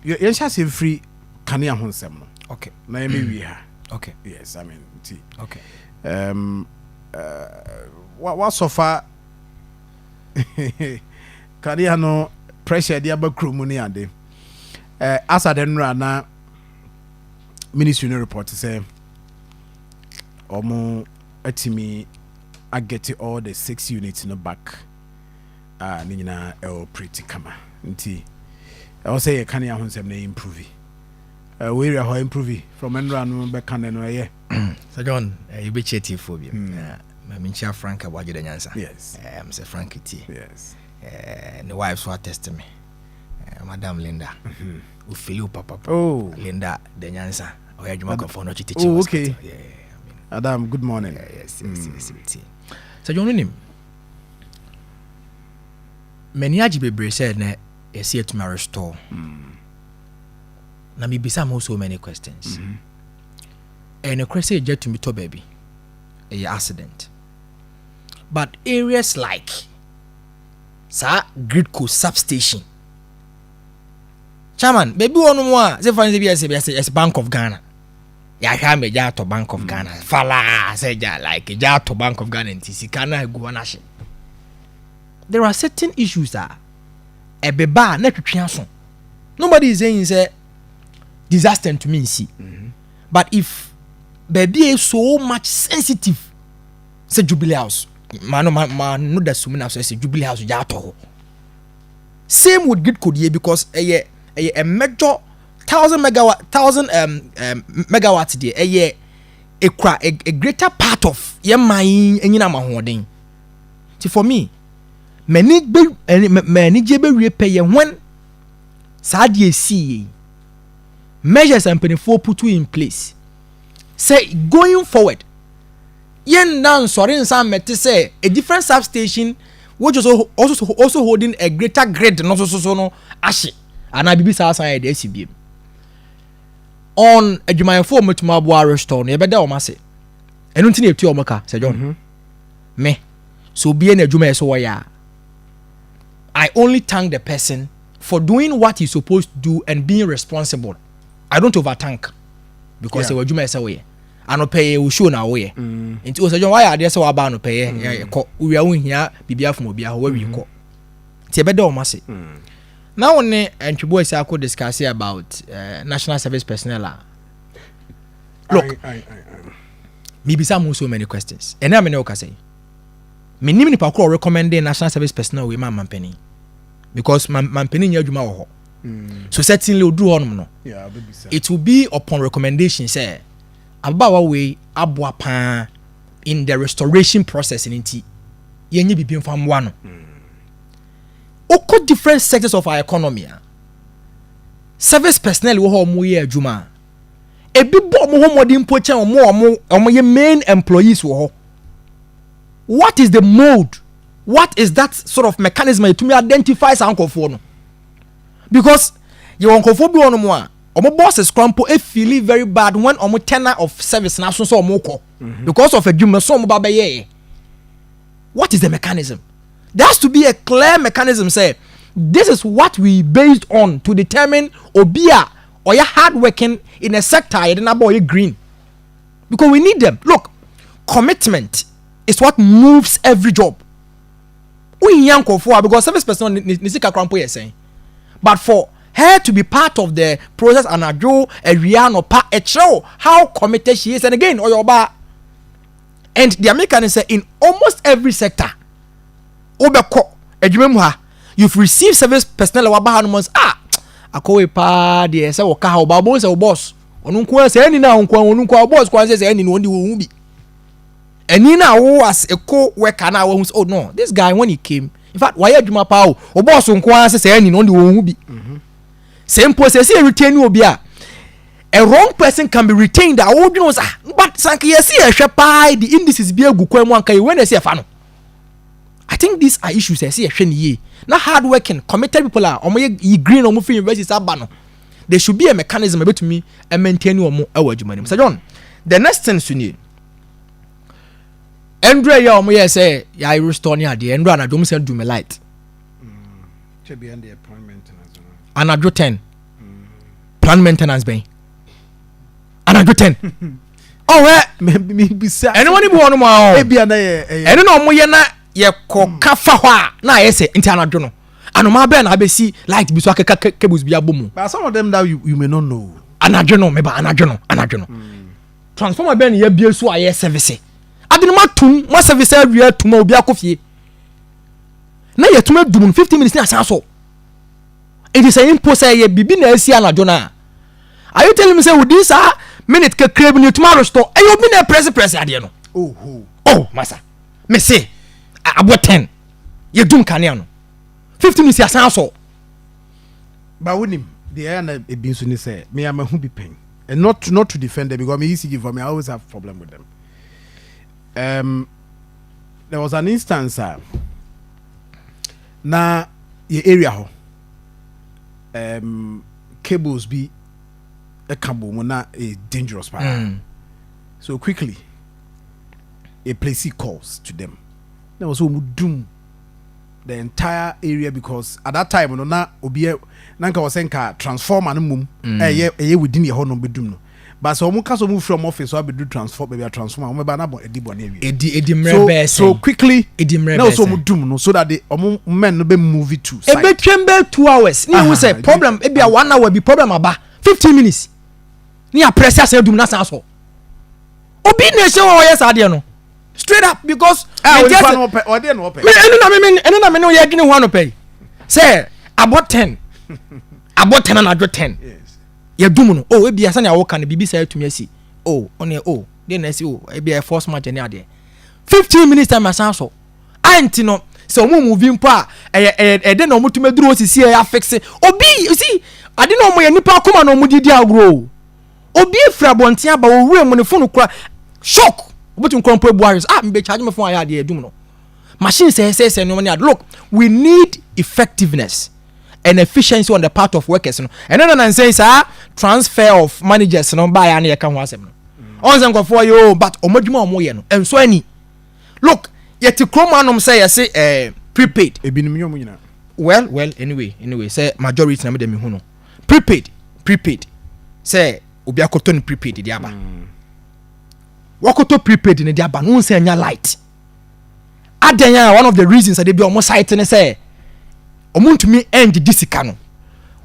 Yɛnhyɛ aseɛ mfiri kanea ho nsɛm no na yɛmɛwie ha. Yes, I mean, nti wasɔfa kanea no pressure de aba kurom ne ade. Asa de nnora na ministry no report sɛ ɔmo atumi aget all the six units no back a ne nyinaa ɛwɔ pretty kama, nti ɛwɔ sɛ yɛ kanea ho nsɛm no improve. Wɔ area hɔ improve from nnora no bɛka ne no ɛyɛ. Sir John, yɛbɛkyia tiefoɔ bi. Ma menkyia Frank Aboagye da nyansa. Sɛ Frank tie. Ne wife so attest me, Madam Linda, ofili wo papapa. Linda da nyansa, ɔyɛ adwuma kɔfoɔ no ɔkye teaching hospital. Yeah, I mean, Adam, good morning. Yes, tie. Sir John, wonim m'ani agye bebree sɛ nɛ yɛsɛ yɛtumi restore na mebisa mo so many questions. Ɛyɛ nokorɛ sɛ ɛgya tumi tɔ baabi, ɛyɛ accident, but areas like saa Gridco substation, chairman, baabi wɔ nom a sɛ fa no sɛ bi ɛsɛ Bank of Ghana, yɛahwɛ ama gya atɔ Bank of Ghana falaa sɛ gya like gya atɔ Bank of Ghana, nti sika no agu hɔ no ahye. There are certain issues a ɛbɛba a na twitwi aso. Nobody is saying sɛ disaster ntumi nsi, but if baabi yɛ so much sensitive sɛ Jubilee House, maa no maa no da sum na so sɛ Jubilee House gya atɔ hɔ, same with Gridco deɛ, because ɛyɛ a major 1,000 megawatt, thousand megawatt deɛ, ɛyɛ ekura a greater part of yɛn man yi enyina ama ahoɔden. Ti for me, m'ani bɛ ɛni m'ani gye bɛwie pɛ yɛ when saa deɛ esi yɛ measures a mpanimfoɔ put in place sɛ going forward yɛn nna nsɔre nsa mmɛte sɛ a different substation which is also holding a greater grid no so no ahye anaa biribi saa san yɛ de asi biem on adwumayɛfoɔ a wɔtumi aboa restore no, yɛbɛda wɔn ase. Ɛno nti na yɛtua wɔn ka sɛ John me so obiara na adwuma yɛ so wɔyɛ a, I only thank the person for doing what he's supposed to do and being responsible. I don't over thank because ɛwɔ adwuma yɛ sɛ wɔyɛ anɔpɛ yɛ wo show na woyɛ, nti o sɛ John wayɛ adeɛ sɛ waba anɔpɛ yɛ kɔ wia, wohia biribi afom obi ahɔ wawie kɔ, nti yɛbɛda wɔn ase. Na wo ne ntwebo asi akɔ discuss about national service personnel a, look, Aye, aye, aye. mibisa mo so many questions. Ɛnɛ a me ne wo kasa yi, menim nipa korɔ recommending national service personnel wei ma mampanin, because mampanin nyɛ adwuma wɔ hɔ, so certainly oduru hɔnom no, Yeah, wobɛbisa. it will be upon recommendation sɛ ababaawa wei aboa paa in the restoration process no, nti yɛnyɛ biribi mfa mmoa no. Wokɔ different sectors of our economy a, service personnel wɔ hɔ a wɔyɛ adwuma a ebi bɔ ɔmo ho mmɔden mpo kyɛn ɔmo a ɔmo yɛ main employees wɔ hɔ. What is the mode? What is that sort of mechanism a yɛtumi identify saa nkɔfoɔ no? Because yɛwɔ nkɔfoɔ bi wɔ nom a ɔmo bosses kora mpo efeel very bad when ɔmo tenure of service na so sɛ ɔmo kɔ because of adwuma so ɔmo ba bɛyɛ yɛ. What is the mechanism? There has to be a clear mechanism say this is what we based on to determine obi a ɔyɛ hard working in a sector a yɛde n'aba ɔyɛ green, because we need them. Look, commitment is what moves every job. Wohia nkɔfoɔ a, because service person ne sika kora mpo yɛ sɛn, but for her to be part of the process anadwo, awia, anɔpa, ɛkyerɛw how committed she is. And again, ɔyɛ ɔbaa, and the American sɛ in almost every sector wobɛkɔ adwuma mu ha, you've received service personnel a waba ha no mɔ ah, akɔwe paa deɛ sɛ wɔka ha ɔbaa ɔbɛn sɛ wo boss ɔno nko ara sɛ ɛni na nko ara ɔno nko ara boss kwan sɛ ɛni na ɔde wɔn ho bi ɛni na wo as a co worker na wɔn sɛ, "Oh no, this guy, when he came, in fact, wayɛ adwuma paa o." O boss nko ara sɛ ɛni na ɔde wɔn ho bi sɛ mpo sɛ retain obi a a wrong person can be retained a wɔdwene wo sɛ, "Ah, but sanka yɛsi yɛhwɛ paa de indices bi agu kwan mu anka yɛ wei na ɛsɛ yɛfa no." I think these are issues ɛsɛ yɛhwɛ ne yie na hard working, committed people a wɔn yɛ yi green, wɔn fi university aba no, there should be a mechanism ebetumi maintain wɔn ɛwɔ adwuma no mu. Sir John, the next thing so nie, ndura yi a wɔn yɛ sɛ yɛ restore ne adeɛ, ndura anadwo wɔn sɛ dum light. Kyɛ bia the appointment na so no. Anadwo 10. Unplanned maintenance bɛn anadwo 10 ɔhwɛ? Mebisa. Ɛne wɔn bi wɔ nom a ɔ Ebia na yɛ ɛyɛ. Ɛno na ɔmo yɛ na yɛkɔ ka fa hɔ a na ayɛ sɛ nti anadwo no anoma bɛɛ na abɛsi light bi so akeka cables bi abɔ mu. But some of them that you may not know. Anadwo no, meba, anadwo no transformer bɛɛ na yɛabie so a yɛ service ade no, ma tum ma service awie atum a obi akɔ fie na yɛtum adum no 15 minutes ne asan so. Nti sɛ mpo sɛ yɛ biribi na asi anadwo no a, are you telling me sɛ within saa minute kakra bi no yɛtum arestore? Ɛyɛ obi na ɛpress press adeɛ no. Oh ho. Oh masa, me se aboɔ 10 yɛdum kanea no, 15 minutes asan so. But wonim deɛ ɛyɛ na ebi nso ne sɛ me ama hu bi pɛn, and not to defend them, because me ECG for me, I always have problem with them. There was an instance a na yɛ area hɔ cables bi ɛka bɔ mu na ɛyɛ dangerous paa. So quickly a place calls to them na wɔ sɛ wɔn dum the entire area, because at that time no na obi na nka wɔ sɛ nka transformer no mum ɛyɛ within yɛ hɔ no bɛdum no, but sɛ wɔn ka sɛ wɔn firi wɔn office so abɛdu transform baabi a transformer wɔn bɛba na bɔ ɛdi bɔ ne awie. Edi mmerɛ So bɛɛ so sɛn? Quickly Edi mmerɛ na bɛɛ wɔ sɛ sɛn? wɔn dum no so that the wɔn men no bɛ move it to site. Ebetwam bɛɛ 2 hours ne ehu sɛ problem ebi a one hour bi problem aba, 15 minutes ne yà press asan dum na san so. Obi na ehyɛ wɔn ɔyɛ saa adeɛ no straight up because Ah, me onipa nti no ɔpɛ ɔdeɛ na ɔpɛ. Me ɛno na me ɛno na me ne yɛ adwene ho anɔpɛ yi sɛ abɔ 10, abɔ 10 anadwo 10 yɛdum no. Oh, ebi sani awoka no biribi saa atumi asi. Oh, ɔne oh deɛ na asi. Oh, ebi a force majeure ne adeɛ, 15 minutes time asan so anti no sɛ ɔmo move mpo a ɛyɛ ɛde na ɔmo tumi aduru osisi ɛyɛ afixe. Obi, you see, ade na ɔmo yɛ nipa akoma na ɔmo didi agorɔ o. Obi efiri abɔnten aba, owura mu ne phone kura shock, obetumi kura mpo ebu ahwɛ sɛ, ah, mbe charge me phone ayɛ adeɛ edum no machine sɛ ɛsɛ sɛ nneɛma ne ade. Look, we need effectiveness and efficiency on the part of workers no. Ɛno na nansɛn saa transfer of managers no baayɛ a ne yɛka ho asɛm no ɔn sɛ nkɔfoɔ yɛ o, but ɔmo adwuma a ɔmo yɛ no ɛnso ani. Look, yɛte kurom anom sɛ yɛse prepaid. Ebinom nyɛ ɔmo nyinaa. Well, anyway, sɛ majority na mi de mi hu no prepaid sɛ obi akɔtɔ ne prepaid de aba, wakɔtɔ prepaid ne de aba no n sɛ ɛnya light adan a, one of the reasons ade bi a ɔmo site ne sɛ ɔmo ntumi ɛngyegye sika no.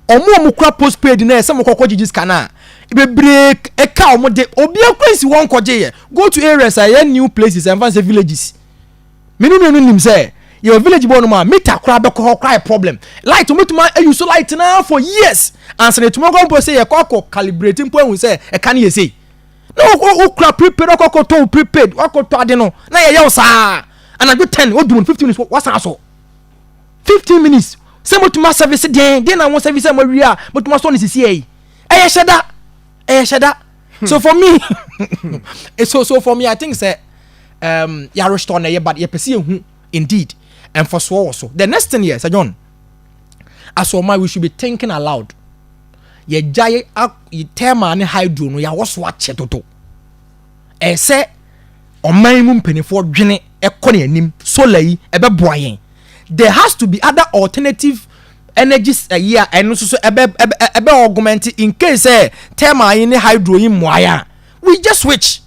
Ɔmo a ɔmo kura postpaid na ɛsɛ mo kɔkɔ gyegye sika no a bebree ɛka ɔmo de obi akura nsi wɔn kɔgye yɛ. Go to areas a ɛyɛ new places, ɛnfa sɛ villages menu mmienu nim sɛ yɛwɔ village bɔ no mu a meter koraa bɛkɔ hɔ koraa yɛ problem. Light wɔn bɛtumi ayi so light naa for years ansa na etumi akɔ mpo sɛ yɛkɔ akɔ calibrate mpo ehu sɛ ɛka ne yɛ sei na o kura prepaid, ɔkɔ kɔtɔ o prepaid, wakɔtɔ ade no na yɛyɛ o saa anadwo 10 o dum 15 minutes wasan so. 15 minutes sɛ mo tuma service deɛn deɛn na mo service a mo awie a mo tuma sɔ ne sisi yɛ yi, ɛyɛ hyɛ da, ɛyɛ hyɛ da. So for me, I think sɛ yà restore na yɛ, but yɛ pɛ sɛ yɛ hu indeed mfɔsoɔ wɔ so. The next thing yɛ sɛ John, as ɔman, we should be thinking aloud. Yɛgya yɛ thermal ne hydro no yɛawɔ so akyɛ dodo. Ɛsɛ ɔman mu mpanimfoɔ dwene ɛkɔ ne anim. Solar yi ɛbɛboa yɛn. There has to be other alternative energies ɛyi a ɛno nso so ɛbɛ augment in case sɛ thermal yi ne hydro yi mmoa yɛ a, we just switch.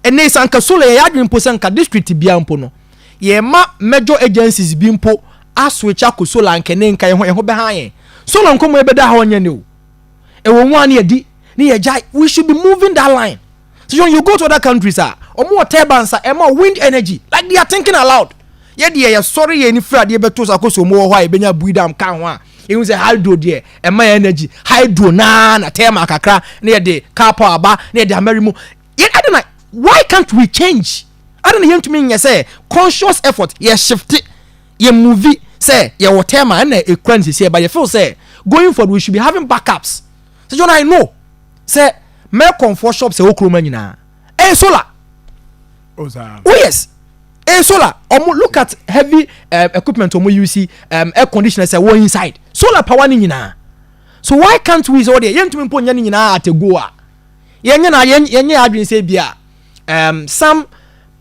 Ɛnɛ sɛ nka solar yɛ adwene mpo sɛ nka district bia mpo no yɛma major agencies bi mpo aswitch akɔ solar, nkɛne nka yɛn ho bɛha yɛn. Solar nkɔmɔ ɛbɛda ha ɔnyɛ ne o ɛwɔ mu a ne yɛdi ne yɛgya. We should be moving that line. So when you go to other countries a ɔmo wɔ turbines a ɛma wind energy, like they are thinking aloud. Yɛ deɛ yɛsɔre yɛn ni firi adeɛ bɛto so akɔsɔ ɔmo wɔ hɔ a yɛbɛnya bui dam ka ho a ehu sɛ hydro deɛ ɛma yɛ energy, hydro naa na thermal kakra ne yɛde car power aba ne yɛde amari mu yɛ adi na. Why can't we change adi na yɛntumi nyɛ sɛ conscious effort yɛ shift yɛ move sɛ yɛwɔ thermal ɛna ekura ne sisi ɛba yɛ feel sɛ going forward we should be having backups. So John, I know sɛ Melcom for shops ɛwɔ kurom nyinaa ɛyɛ solar. Oh, saa. Oh yes, ɛyɛ solar. Ɔmo look at heavy equipment ɔmo use, air conditioner sɛ wɔ inside, solar power ne nyinaa. So why can't we sɛ ɔdeɛ yɛntumi mpo nyɛ ne nyinaa at a go a yɛnyɛ na yɛnyɛ adwene sɛ bi a some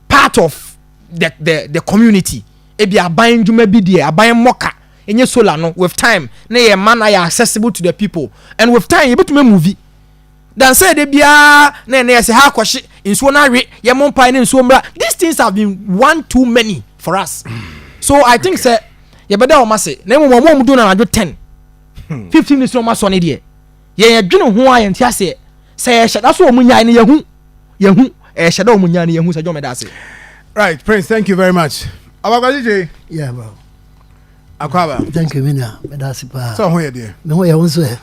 part of the community, ebi aban ndwuma bi deɛ aban mmɔka Yɛnyɛ solar no with time na yɛ ma na yɛ accessible to the people, and with time yɛbɛtumi move dansa yɛ de biara na yɛ sɛ ha akɔhye nsuo no awe, yɛ mo mpae ne nsuo mmra. These things have been one too many for us, so I think sɛ yɛbɛda wɔn ase. Na emu wɔn a wɔn do na anadwo 10, 15 minutes na wɔn asɔ ne deɛ, yɛn yɛdwene ho a yɛn ti aseɛ sɛ yɛhyɛ da so wɔn nyae no. Yɛhu ɛhyɛ da wɔn nyae no, yɛhu sɛ jɔn mɛda ase. Right, Prince, thank you very much. Abakwajije. Yeah, bro. Akwaba. Thank you, Mina. Meda ase paa. Sɛ ɔho yɛ deɛ? Me ho yɛ, wo nso ɛ?